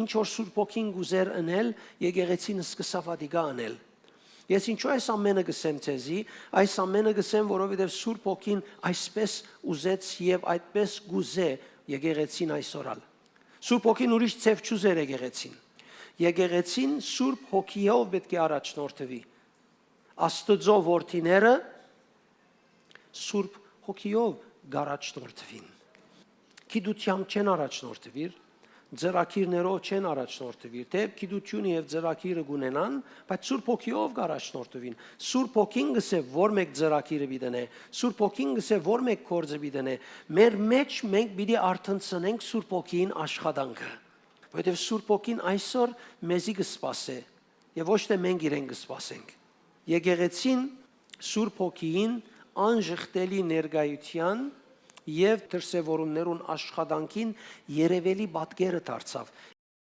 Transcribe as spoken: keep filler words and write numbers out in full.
ինչ որ Սուրբ Հոգին կ'ուզեր ընել, եկեղեցին սկսաւ ատիկա ընել։ Ես ինչու այս ամենը կ'ըսեմ ձեզի, այս ամենը կ'ըսեմ, որովհետեւ Սուրբ Հոգին այսպես ուզեց եւ այդպես կ'ուզէ եկեղեցին այսօր ալ։ Սուրբ Հոգին ուրիշ ձեւ չուզեր եկեղեցին։ Եկեղեցին Սուրբ Հոգիով պէտք է առաջնորդուի։ Աստուծոյ որդիները Սուրբ Հոգիով կ'առաջնորդուին։ Գիտութեամբ չեն առաջնորդուիր, ծրագիրներով չեն առաջնորդուիր, թէեւ գիտութիւնը եւ ծրագիրը կ'ունենան, բայց Սուրբ Հոգիով կ'առաջնորդուին։ Սուրբ Հոգին կ'ըսէ որ մէկ ծրագիրը պիտի ընէ, Սուրբ Հոգին կ'ըսէ որ մէկ գործը պիտի ընէ։ Մեր մէջ մենք պիտի արթնցնենք Սուրբ Հոգին աշխատանքը, որովհետեւ Սուրբ Հոգին այսօր մեզի կը սպասէ եւ ոչ թէ մենք իրեն կը սպասենք։ Եկեղեցին Սուրբ Հոգիին անժխտելի ներկայութեան եւ դրսեւորումներուն աշխատանքին երեւելի պատկերը դարձաւ։